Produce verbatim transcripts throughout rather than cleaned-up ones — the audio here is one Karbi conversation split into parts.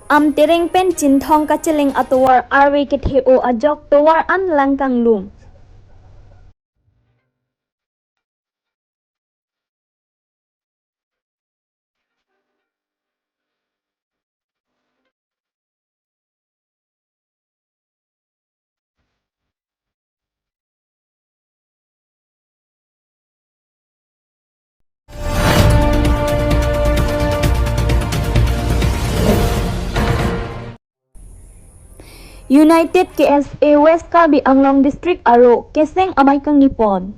Amtereng pen Chinthong kacheleng atovar arve kethe-o ajok tovar an lang kanglum. United K S A West Karbi Anglong District aro keseng amei kangni pon.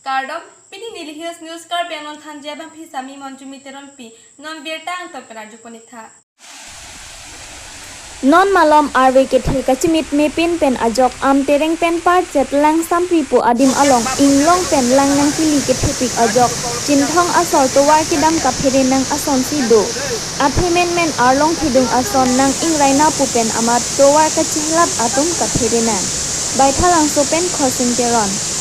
Kardom, pini neli Hills News Karbi Anglong thanji abangpi sami Monjumi Teronpi, non birta angton pen arjupon-iktha. Non malom arve kethe kachimit mepin pen ajok Amtereng pen Parchet Langsampri pu adim along inglong pen lang nangpili kethepik ajok Chinthong asor tovar kedam kaphere nang asonsi do. Athe menmen arlong thedung ason nang ingrai nangpo pen amat tovar kachehlap atum kaphere nang. Baithalangso pen Khorsing Teron.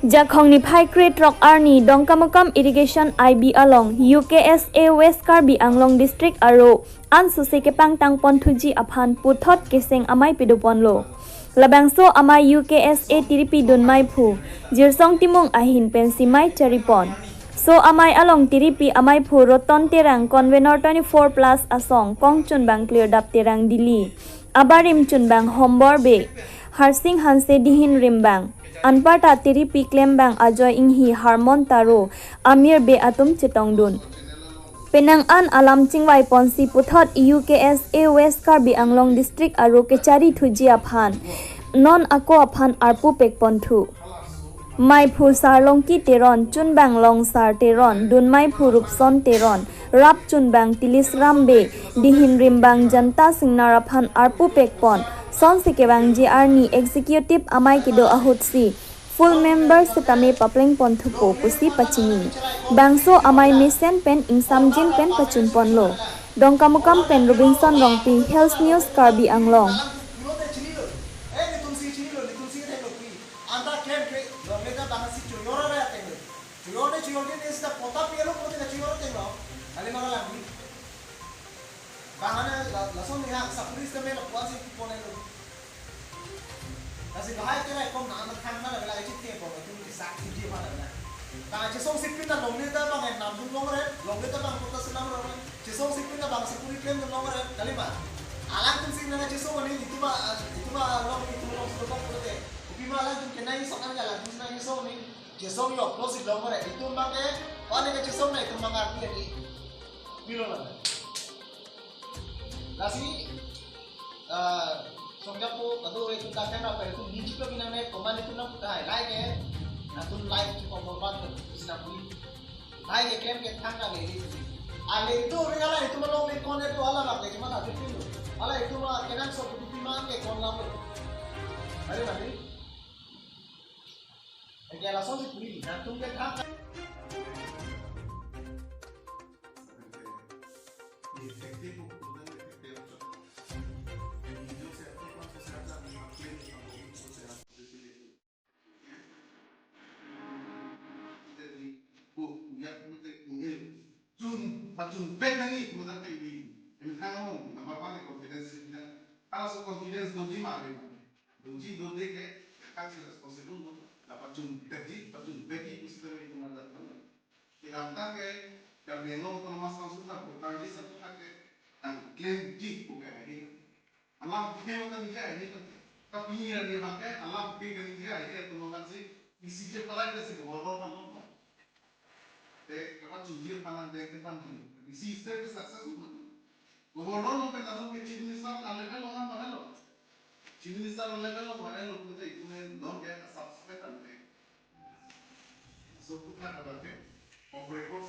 Jakhong niphai krethrok arni Dongkamukam Irrigation I B along U K S A West Karbi Anglong District aro ansose kepangtang ponthuji aphan puthot keseng amei padoponlo. Labangso amei U K S A tiripi dunmeiphu Jirsong Timung ahin pensi mei charipon. So amei along tiripi ameiphu Roton Terang, convener twenty-four plus asong, kong chunbang Klirdap Terang Dili, abarim chunbang Hombor Bey, Harsing Hanse dihin rimbang, anparta tiripi klembang Ajoy Inghi, Harmon Taro, Amir Bey atum chetongdun. Penang an alam chingvai ponsi puthot U K S A West Karbi Anglong District aro kechari thuji aphan non ako aphan arpu pek ponthu. Meiphu Sarlongki Teron, chunbang Longsar Teron, dunmeiphu Rupson Teron, rap chunbang Tilisram Bey, dihin rimbang Janta Singnar aphan arpu pek pon, sonsi kevangji arni executive amei kedo ahutsi full member setame papleng ponthupo pusi pachini. Bangso amei mesen pen ingsamjin pen pachunponlo. Dongkamukam pen Robinson Rongpi, Hills News Karbi Anglong. Anta klem ke, longle ta bang si chuyor re ateng. Chuyor ne chuyor ke ne sita pota pialo pota ka chuyor ateng lo. Kali mara langbi. Bang ane la, lason ni hak sapuri sita me la puan si pone lo. Lasi bahai ke rai kom na na khang na la la chit ke pon tu ke sak si je pa la. Bang chesong si pin ta longle ta bang nam dun long re, longle ta bang pota si nam long re. Chesong si pin ta bang sapuri klem dun long re. Kali ma. Alangtum si na chesong ni itu ma, itu ma long, itu long si long pota. Ipi ma alangtum ke nai sok an alangtum si nai sok ni. Chesong yok, lo si long mare, itum bang ke, panik ke chesong na itum bang arti lagi. Bilo na. Lasi, ah, song japo, kado itum ta kan apa itum ninci pe binang ne, koman itum nang putai, lai ke. Latum life tu kombor ban tu sina puni. Hai keklem kethang kali ni. Ale itu orang ala itu malong le konet tu ala bak le cuma satu kilo. Ala itu mah kenang so butuh pima ke kon lalu. Hari hari. Eke langsung si puni. Latum kethang. Chun, pachun pet nangji, muda ke ini. Ini kan ngomong, nama apa nih confidence ini? Kalau so confidence doji mah, doji dode ke, kan si responsible, na pachun petji, pachun petji, mesti dari itu mada. Kedamtang ke, Karbi Anglong Autonomous Council na, Karbi satu hake, nangklemji pu ke ini. Alam ke mata ni jai ni. Tapi ni ni hake, alam ke ni jai ni, itu mungkin si, isi je palai ke si, borok kan. Te, kapachunji palang de ke pan ni. Isi se ke success mo. Borok no pen alam ke Chief Minister ale ke lo nama helo. Chief Minister ale ke lo nama helo, kute itu ne non ke subscribe kan te. So, kita kata ke, off record.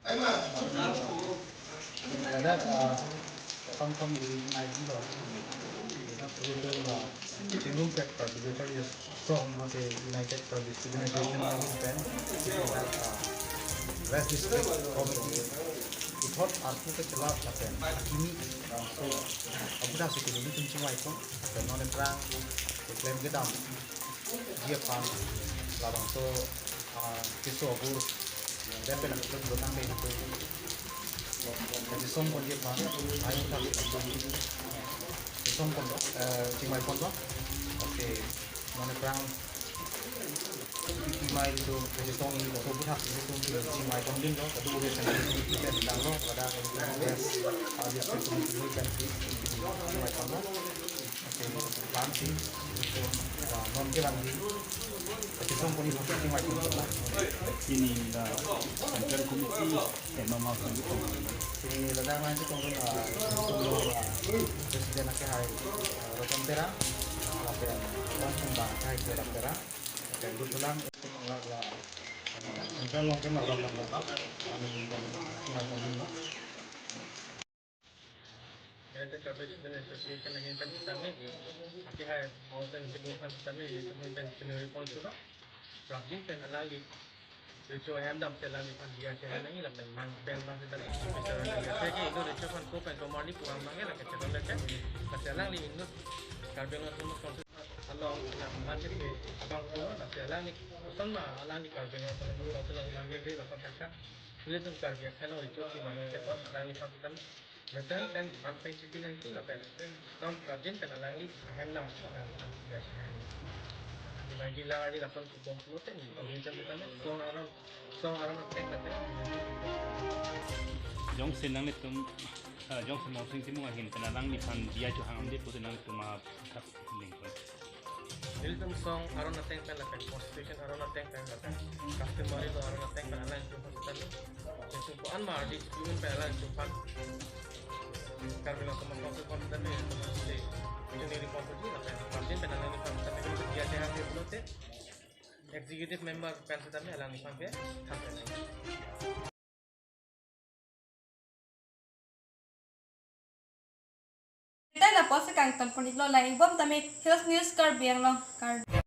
Ladak, ah, Tongtong United lo. Ladak, ah, Chinglungpet Presbyterian Song mate United Presbyterian Association pen, ah, West District Committee puthot arpu kechelap lapen kimi bangso abuda si kimi tum chingvai pon lapen non aphrang keklem kedam ji aphan labangso, ah, keso abur dan pen aklem lotang dei itu. Jadi song pon ji aphan, ai ta song pon, eh, chingvai pon lo. Oke, non aphrang kimai itu, jadi song ini itu budak itu chingvai pon din lo, tapi udah sendiri itu dia bilang lo pada itu, ah, dia itu itu kan chingvai pon lo. Oke, lansi, ah, non ke lansi. Oke, song pon itu chingvai pon lo. Ini la Central Committee, eh, mama song itu. Ini ladak lansi kong, ah, song lo, ah, President ake hai, ah, Roton Terang, lapen, lapen bang hai ke Terang, lapen Gutulang, la, la, Central long ke la, la, la, la, la. Greater Karbi Student Association ahin pen kami, aki hai mountain sibuk pen kami, itu pen kami respond sudah. Prajin pen alangli, itu hem dam pen alangli pan dia saya lagi lah pen mang pen mang kita bisa lagi. Saya ke itu itu kan ko pen komar ni puang mang lah kita pen pen. Masih alangli itu Karbi Anglong Autonomous Council along yang masih di abang ko masih alangli. Pesan mah alangli Karbi Anglong Autonomous Council alangli di lapan kaca. Itu Karbi kalau itu sih mang kita alangli pan kita. Betul kan, sampai situ nanti lah kan. Tom Prajin kan alangli ahem lang. Lagi lang aja lah pun kubong puluh ten. Song aron, song aron attack lah kan. Jongsi nanglitum, ah, jongsi Morsing Timung ahin pen alangliphan dia chuhang amde pute nanglitum ma thap ling. Ilitum song aron ateng pen lapen, constitution aron ateng pen lapen, customary law aron ateng pen alangtum hospital. Ilitum ko-an ma ardi chumen pen alangtum pan. Karbi Anglong Autonomous Council pan sitame, ilitum si, ilitum ni report di lapen, party pen alangtum pan sitame, ilitum dia dia ke pulote, executive member pan sitame alangtum ke, than pen. Tei lapuson kangton pon iklo, lang-ik bom tame Hills News Karbi Anglong, Karbi.